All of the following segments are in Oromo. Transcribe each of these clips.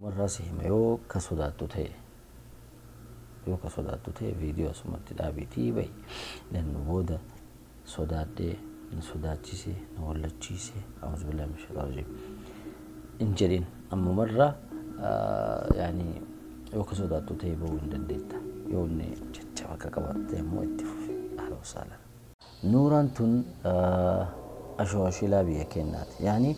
Warraa si hima, yoo ka sodaattu ta'e, yoo ka sodaattu ta'e, viidiyoo asumatti dhaabiitii bahi. Lannu booda sodaadhee, na sodaachise, na wallachiise, أعوذ بالله من الشيطان الرجيم hin jedhin. Ammumarraa yaani yoo ka sodaattu ta'e bahuu hin dandeetta. Yoo inni jajjaba akka qabaatte immoo itti fufi. أهلا وسهلا. Nuuraan tun ashoashilaa biyya keenyaati. Yaani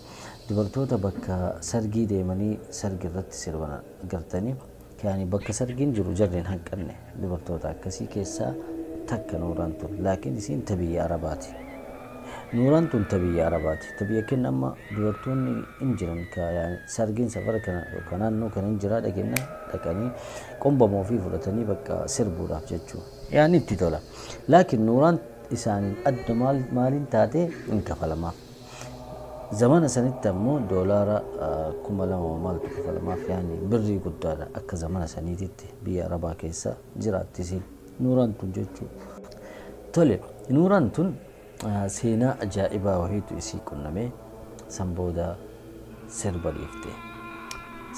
dubartoota bakka sargii deemanii sargi irratti sirban gartanii, yaani bakka sargiin jiru jarri hin hanqanne, dubartoota akkasii keessaa takka Nuuraan tun. Laakiin isiin ta biyya Arabaati. Nuuraan tun ta biyya Arabaati. Ta biyya keenya amma dubartoonni hin jiran ka yaani sargiin safara kana yookaan naannoo kana hin jiraa dhageenya dhaqanii qombama ofii fudhatanii bakka sirbuudhaaf jechuudha. Yaani itti tola. Laakiin Nuuraan isaaniin adda maaliin taate? Hin kafalamaaf. Zamana sanitti ammoo doolaara 2000 maaltu kafalamaaf, yaani birrii guddaadha akka zamana saniititti. Biyya Arabaa keessa jiraattisiin Nuuraan tun jechuudha. Tole, Nuuraan tun seenaa ajaa'ibaa wahiitu isii qunnamee san booda sirba dhiifte.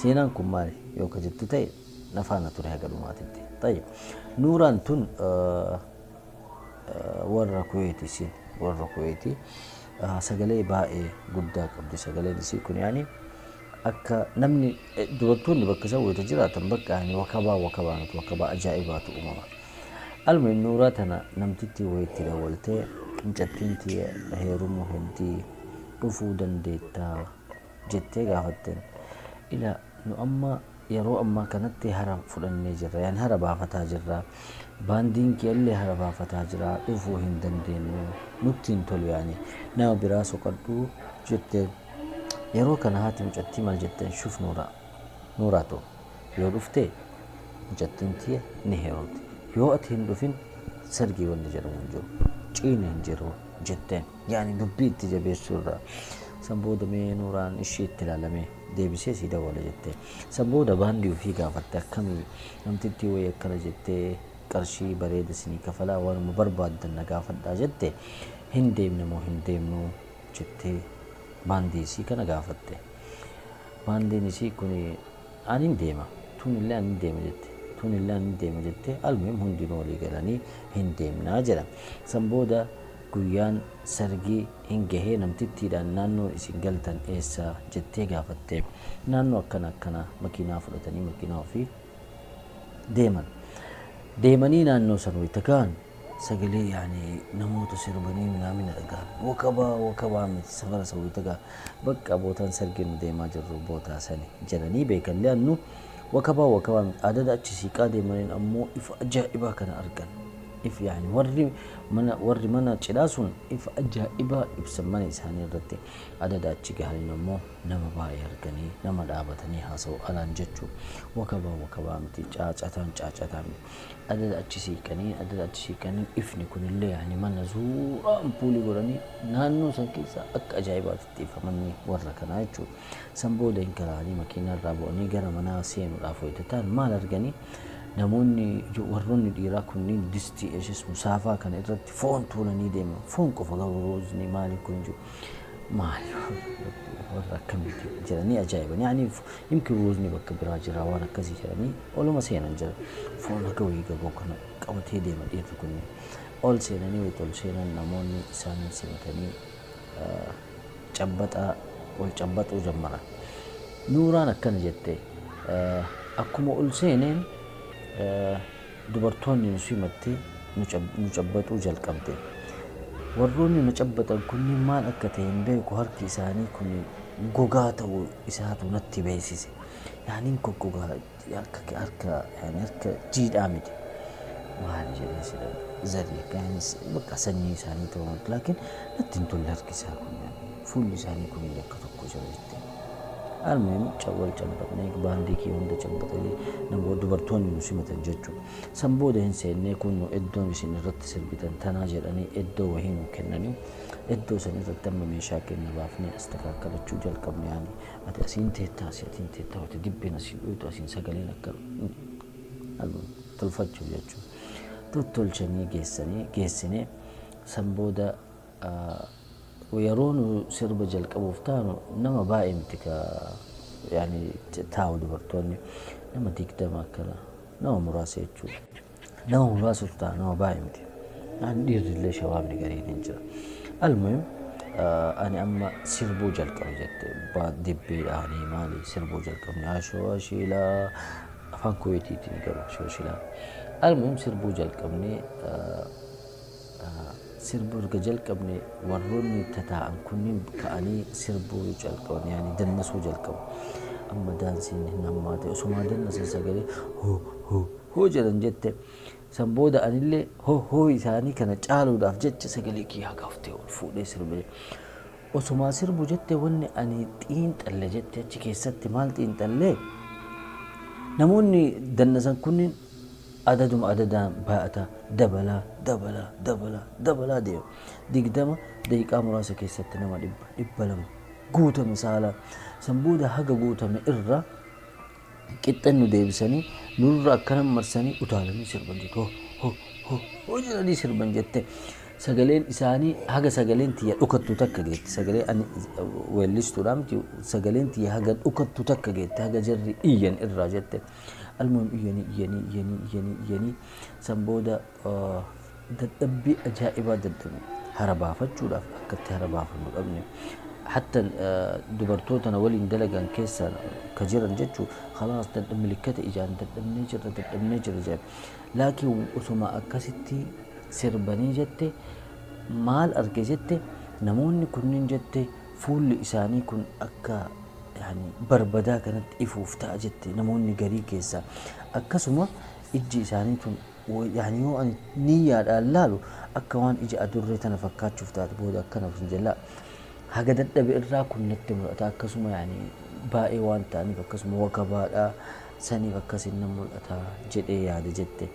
Seenaan kun maali yoo ka jettu ta'e, na faana ture haga dhumaatitti. Tayyib. Nuuraan tun warra Kuweeti, isiin warra Kuweeti. Sagalee baay'ee guddaa qabdi. Sagaleen isii kun yaani akka namni dubartoonni bakka isaan wayita jiraatan bakka yaani wakabaa wakabaa miti, wakabaa ajaa'ibaatu uumama. Almuhim, Nuuraa tana namtitti wayitti dawwaltee, mucattiin tiyya heerumuu heddii, dhufuu dandeettaa jettee gaafatteen. Ila nu amma yeroo ammaa kanatti hara fudhannee jirra, yaani hara baafataa jirra, baandiin kiyyallee hara baafataa jira, dhufuu hin dandeenyu, nutti hin tolu, yaani nama biraa soqadhu jetteen. Yeroo kana haati mucattii maal jetteen? شوف Nuuraa, Nuuraa too, yoo dhufte mucattiin tiyya ni heerumti, yoo ati hin dhufin sargii wanni jedhamu hin jiru, ciini hin jiru jetteen. Yaani dubbii itti jabeessuu irraa. San booda mee Nuuraan ishii itti ilaalamee deebisee sii dawwala jette. San booda baandii ofii gaafatte, akkamii namtittii wayii akkana jettee, qarshii bareeda isinii kafalaa, waanuma barbaaddan na gaafadhaa jette, hin deemne moo hin deemnu jettee baandii isii kana gaafatte. Baandiin isii kun ani hin deema, tun illee ani hin deema jette, tun illee ani hin deema jette. Almuhim, hundinuu walii galanii hin deemnaa jedha. San booda guyyaan sargii hin gahee, namtittiidhaan naannoo isin galtan eessa jettee gaafatte. Naannoo akkana akkana. Makiinaa fudhatanii makiinaa ofii deeman. Deemanii naannoo san wayita ga'an sagalee yaani namoota sirbanii minaamina dhagaan, wakabaa wakabaa miti. Safara san wayita ga'an, bakka bootaan sargii nu deemaa jirru bootaa sani jedhanii beekan. Li'annu wakabaa wakabaa miti. Adada achi siiqaa deemaniin ammoo ifa ajaa'ibaa kana argan. If yaani warri mana cidhaa sun ifa ajaa'ibaa ibsan mana isaanii irratti. Adada achi gahaniin ammoo nama baay'ee arganii, nama dhaabatanii haasa'u alaan jechuu, wakabaa wakabaa miti, caacataan caacataa miti. Adada achi siiqanii, adada achi siiqanii, ifni kunillee yaani mana suuraa ampuulii godhanii naannoo san keessa akka ajaa'ibaatti ifa manni warra kanaa jechuudha. San booda hin karaanii makiinaa irraa bu'anii gara manaa seenuudhaaf wayita ta'an maal arganii? Namoonni warroonni dhiiraa kunniin distii ishis musaafaa kana irratti foon tuulanii deeman. Foon qofa garuu, ruuzni maali kun jiru maali, warra akkamiiti jedhanii ajaa'iban. Yaani yimkin ruuzni bakka biraa jira, waan akkasii jedhanii oluma seenan jira. Foon akka wayii gaboo kana qabatee deema dhiirri kunniin. Ol seenanii, wayita ol seenan namoonni isaanin simatanii cabbaxaa ol cabbaxuu jammaran. Nuuraan akkana jette: akkuma ol seeneen dubartoonni nu simatte nu cabbaxuu jalqabde. Warroonni nu cabbaxan kunniin maal akka ta'e hin beeku, harki isaanii kun gogaa ta'uu isaatu natti beeksise. Yaaniin goggogaa, harka harka yaani harka jiidhaa miti. Maali jedhee sila zarii yaani bakka sanyii isaanii ta'uu, laakiin natti hin tolle harki isaa kun, fuulli isaanii kun akka tokko jira jettee. Almuhim, wal cabbaxnee, baandii kee hunda cabbaxanii namoota dubartoonni nu simatan jechuudha. San booda hin seennee, kun iddoon isin irratti sirbitan tanaa jedhanii iddoo wahii nu kennanii, iddoo san irratti amma meeshaa keenya baafnee astakaakalachuu jalqabne. Yaani ati asiin teettaa, asii atiin teettaa, ati dibbeen asiin dhuytu, asiin sagaleen akka tolfachuuf jechuudha. Tottolchanii geessanii geessinee, san booda yeroo nu sirba jalqabuuf taanu nama baay'ee miti ka yaani taa'u dubartoonni nama 20 akkana nama muraasa jechuudha. Nama muraasatu ta'a, nama baay'ee miti. Ani dhiirri illee shabaabni gariin hin jira. Almuhim ani amma sirbuu jalqabe jette, dibbeedhaanii maali sirbuu jalqabne, ashoo shiilaa afaan Kuweetiitiin garuu ashoo shiilaa. Almuhim sirbuu jalqabne, sirbuu erga jalqabne warroonni tataa'an kunniin ka'anii sirbuu jalqaban, yaani dannasuu jalqabu. Amma daansiin hin hammaate, osumaa dannasan sagalee hoo hoo hoo jedhan jette. San booda anillee hoo hoo isaanii kana caaluudhaaf jecha sagalee kiyyaa gaaftee ol fuudhee sirbee. Osumaa sirbu jette, wanni ani xiinxalle jette achi keessatti maal xiinxallee, namoonni dannasan kunniin adaduma adadaan baay'ata, dabalaa dabalaa dabalaa dabalaa deema. 20 daqiiqaa muraasa keessatti nama 100, 200 guutame saala. San booda haga guutame irra qixxannu deebisanii nurra akkana marsanii utaalanii sirban jette. Ho ho ho ho jedhanii sirban jette. Sagaleen isaanii haga sagaleen tiyya dhukattu takka geetti. Sagalee ani weellistuudha miti, sagaleen tiyya haga dhukattu takka geette, haga jarri iyyan irraa jette. Almuhim iyyanii iyyanii iyyanii iyyanii iyyanii san booda dadhabbii ajaa'ibaa dadhabne. Hara baafachuudhaaf akkatti hara baafannu dhabne. Hatta dubartoota na waliin dalagan keessa ka jiran jechuu khalaas dadhab milikkata ijaan dadhabnee jirra, dadhabnee jirra jedhan. Laakiin osuma akkasitti sirbanii jette maal arge jette, namoonni kunniin jette fuulli isaanii kun akka yaani barbadaa kanatti ifuuf ta'a jette namoonni garii keessaa. Akkasuma ijji isaanii tun yaani yoo ani niyyaadhaan laalu akka waan ija adurree tana fakkaachuuf taate, booda akkana hin jellaa. Haga dadhabe irraa kun natti mul'ata, akkasuma yaani baay'ee waan ta'aniif akkasuma wakabaadhaa saniif akkasiin nan mul'ata jedhee yaada jette.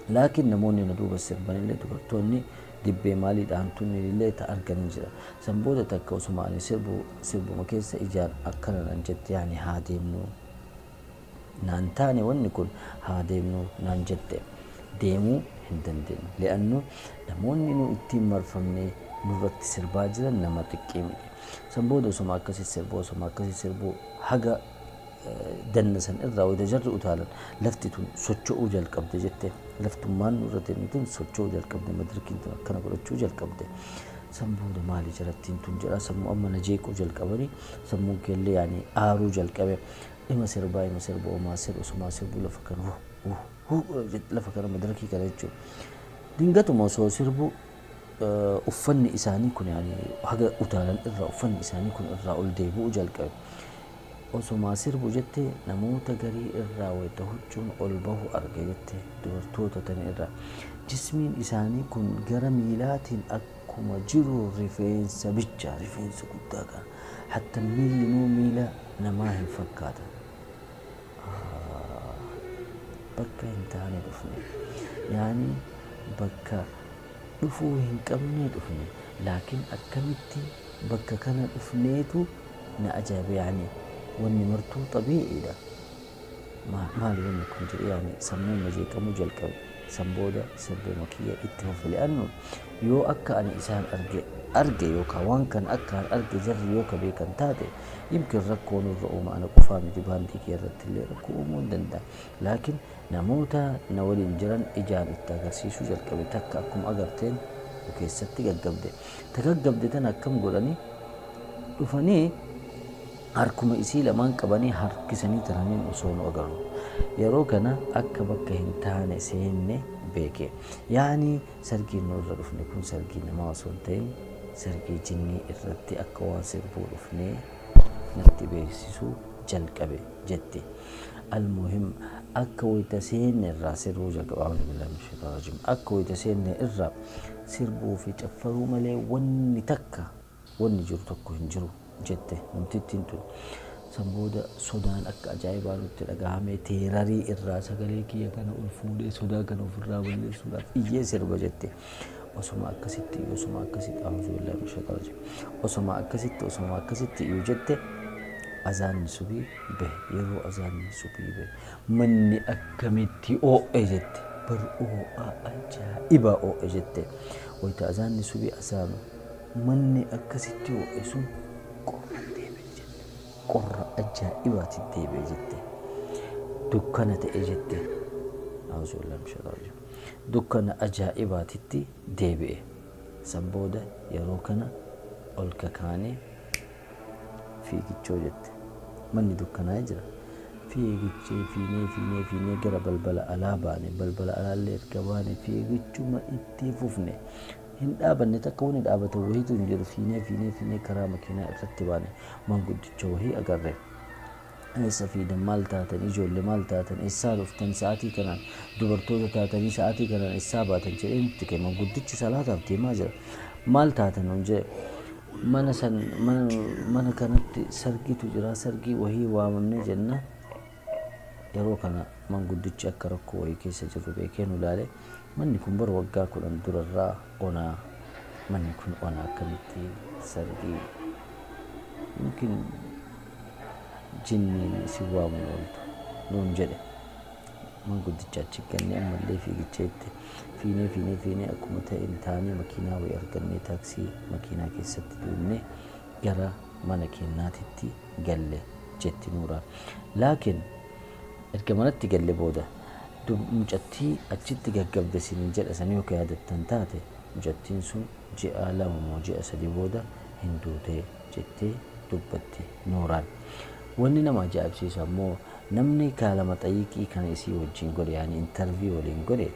Laakiin namoonni na duuba sirbanillee dubartoonni dibbee maaliidhaan tunni illee ta arganii jira. San booda takka osuma ani sirbu sirbuma keessa ijaan akkana nan jette, yaani haa deemnu naan taane, wanni kun haa deemnu naan jette. Deemuu hin dandeenyu. Li'annu namoonni nu ittiin marfamnee nurratti sirbaa jiran nama xiqqii miti. San booda osuma akkasii sirbuu, osuma akkasii sirbuu haga dannasan irraa wayita jarri utaalan lafti tun socho'uu jalqabde jette. Laftummaan nurra teenyu tun socho'uu jalqabde, madirkiin tun akkana godhachuu jalqabde. San booda maali jarattiin tun jedha, sammuu amma na jeequu jalqabanii sammuun keellee yaani aaruu jalqabe. Ima sirbaa ima sirba omaa sir osumaa sirbuu lafa kana hu hu hu lafa kana madirakii kana jechuudha. Dingatuma osoo sirbuu uffanni isaanii kun yaani haga utaalan irraa uffanni isaanii kun irraa ol deebi'uu jalqabe. Osumaa sirbu jette namoota garii irraa wayita huccuun ol bahu arge jette dubartoota tana irraa. Jismiin isaanii kun gara miilaatiin akkuma jiru rifeensa bicha, rifeensa guddaa kana. Hatta miilli miila namaa hin fakkaatan. Bakka hin taane dhufne. Yaani bakka dhufuu hin qabne dhufne. Laakiin akkamitti bakka kana dhufneetu na ajaa'ibe, yaani wanni martuu xabii'iidha. Maali wanni kun jedhe, yaani sammuun na jeeqamuu jalqabe. San booda sirbuma kiyya itti fufe, li'annu yoo akka ani isaan arge arge yookaan waan kana akka an arge jarri yoo ka beekan taate yimkin rakkoo nurra uuma, ana qofaa miti, baandii kee irratti illee rakkoo uumuu hin danda'a. Laakiin namoota na waliin jiran ijaan itti agarsiisuu jalqabe, takka akkuma agarteen keessatti gaggabde. Ta gaggabde tana akkam godhanii dhufanii harkuma isii lamaan qabanii harkisanii taraniin osoo nu agarru. Yeroo kana akka bakka hin taane seenne beeke. Yaani sargiin nu irra dhufne kun sargii namaa osoo hin ta'in sargii jinnii irratti akka waan sirbuu dhufnee natti beeksisuu jalqabe jette. Almuhim akka wayita seenne irraa sirbuu jalqabe. A'uudhu billaahi mina shayxaani rajiim. Akka wayita seenne irraa sirbuu fi caffaruu malee wanni takka wanni jiru tokko hin jiru jette namtittiin tun. San booda sodaan akka ajaa'ibaa nutti dhagahame, teerarii irraa sagalee kiyya kana ol fuudhee sodaa kana ofirraa balleessuudhaaf iyyee sirba jette. Osuma akkasitti osuma akkasitti, a'uudhu billaahi mina shayxaani rajiim. Osuma akkasitti osuma akkasitti iyyuu jette azaanni subii bahe. Yeroo azaanni subii bahe manni akkamitti oo'e jette. Bar oo'aa ajaa'ibaa oo'e jette. Wayita azaanni subii azaanu manni akkasitti oo'e sun qofaan deebi'e jette. Qorra ajaa'ibaatti deebi'e jette. Dukkana ta'e jette. Dukkana ajaa'ibaatitti deebi'e. San booda yeroo kana ol kakaanee fiigichoo jette. Manni dukkanaa'ee jira. Fiigichee fiinee fiinee fiinee gara balbala alaa baane. Balbala alaallee erga baane fiigichuma itti fufne. Hin dhaabanne, takka wani dhaabatan wahiitu hin jiru. Fiinee fiinee fiinee karaa makiinaa irratti baane. Manguddicha wahii agarre. Eessa fiidan, maal taatan, ijoollee maal taatan, eessaa dhuftan, sa'aatii kanaan dubartoota taatanii sa'aatii kanaan eessaa baatan jedhee nutti ka'e. Manguddichi salaataaf deemaa jira. Maal taatan nuun jedhe. Mana san mana kanatti sargiitu jira, sargii wahii waamamne jenna. Yeroo kana manguddichi akka rakkoo wahii keessa jiru beekee nu ilaale. Manni kun bara waggaa 10 durarraa onaa, manni kun onaa, akkamitti sargii, yookiin jinniin isin waamuun ooltu nuun jedhe. Manguddicha achi gannee ammallee fiigicheetti fiinee fiinee fiinee akkuma ta'e hin taane makiinaa wayii argannee taaksii makiinaa keessatti deemnee gara mana keenyaatitti galle jetti Nuuraan. Laakiin erga manatti galle booda mucattii achitti gaggabde isiniin jedha sanii yoo yaadattan taate, mucattiin sun ji'a 2 moo ji'a 3 booda hin duute jettee dubbatti Nuuraan. Wanni nama ajaa'ibsiisu ammoo namni kaalama xayiqii kana isii wajjin godhe, yaani interview waliin godhe,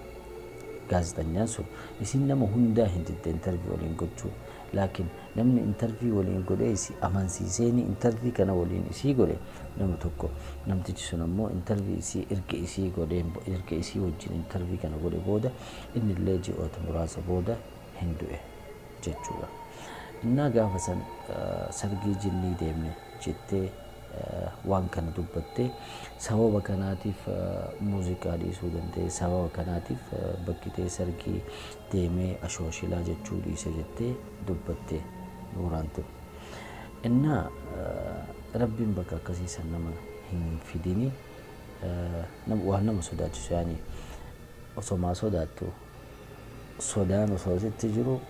gaazexanyaan sun, isin nama hundaa hin didde interview waliin gochuu. Laakiin namni interview waliin godhee isii amansiiseeni interview kana waliin isii godhe nama tokko. Namtichi sun ammoo interview isii erga isii godhee, erga isii wajjin interview kana godhe booda inni illee ji'oota muraasa booda hin du'e jechuudha. Innaa gaafa san sargii jinnii deemne jettee waan kana dubbattee, sababa kanaatiif muuziqaa dhiisuu danda'e, sababa kanaatiif bakki ta'e sargii deemee ashooshilaa jechuu dhiise jettee dubbatte Nuuraan tun. Innaa rabbiin bakka akkasii san nama hin fidini. Waan nama sodaachisu, yaani osomaa sodaattu, sodaan osoo sitti jiru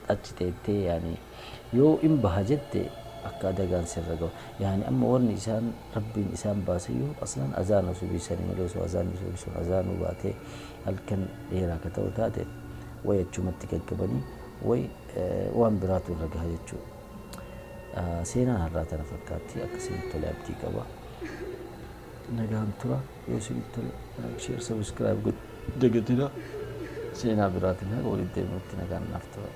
achi teettee, yaani yoo in baha jette akka adagaan sirra gahu. Yaani amma wanni isaan rabbiin isaan baaseyyuu aslaan azaana subiisanii malee, osoo azaanni subiisuun azaanuu baatee halkan dheeraa ka ta'u taate, way achumatti gaggabanii way waan biraatu irra gaha jechuudha. Seenaan har'aa tana fakkaatti. Akka isinitti tole abdii qaba. Nagaan tura. Yoo isinitti tole like, share, subscribe godhu dagatina. Seenaa biraatiin haga walitti deebinutti nagaan naaf tura.